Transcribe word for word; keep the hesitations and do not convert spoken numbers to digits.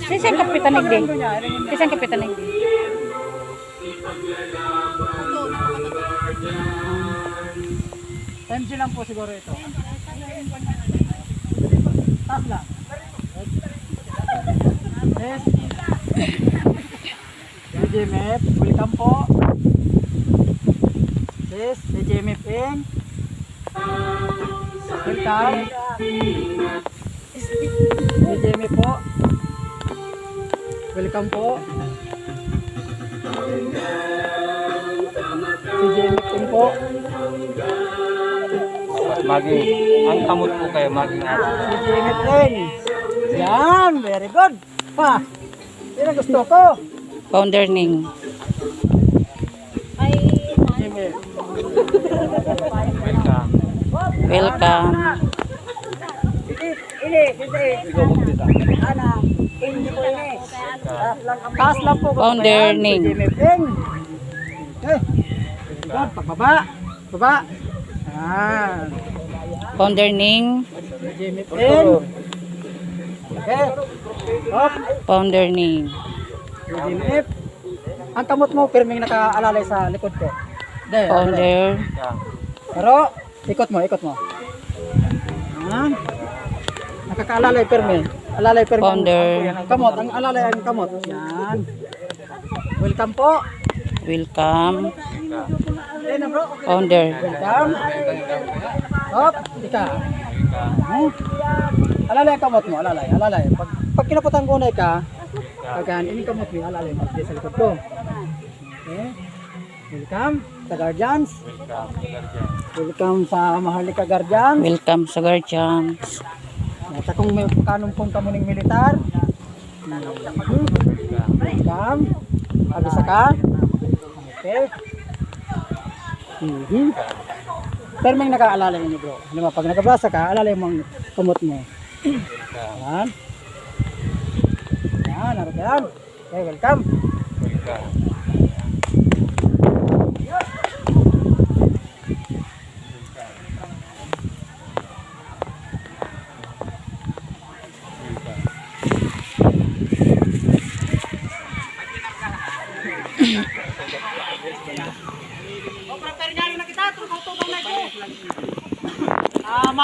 Sisang kapitan digdi. Sisang kapitan digdi. Time lang po siguro ito. Taas lang. Yes. C J M F, welcome po. Yes, C J M F in. Welcome. C J M F po. Welcome po. C J M F in po. Maging, ang kamot po kayo, maging ano. C J M F in. Yan, very good. Pa, yan ang gusto ko. Founder Ning. Ay, Jimmy. Welcome. Welcome. Ini, ini, ini. Ana, hindi ko ini. Taas lang po. Taas lang po. Founder Ning. Jimmy Ping. Eh, pagbaba. Baba. Ah. Founder Ning. Jimmy Ping. Okay. Up. Founder Ning. Jimmy Ping. Ang kamot mo, pirming nakaalalay sa likod ko. Dahil, Founder. Pero, ikot mo, ikot mo. Yan. Nakakaalalay, pirmi. Alalay, pirmi. Founder. Ang kamot, ang alalay, ang kamot. Yan. Welcome po. Welcome. Ayun na, bro. Founder. Welcome. Hop, ika. Hmm? Alalay ang kamot mo, alalay, alalay. Pag, pag kinaputan ko na ika, pag yan, ini kamot mo, alalay, pag sa likod ko. Okay. Welcome sa Guardians. Welcome sa Guardians. Welcome sa Maharlika Guardians. Welcome sa Guardians. At akong may kanumpong kamo ning militar. Welcome. Abi sa ka. Okay. Mhm. Pero may nakaalala yun, bro. Alam mo, pag nagabasa ka, alala mo ang kamot mo. Yan. Yan, harap yan. Okay, welcome. Welcome.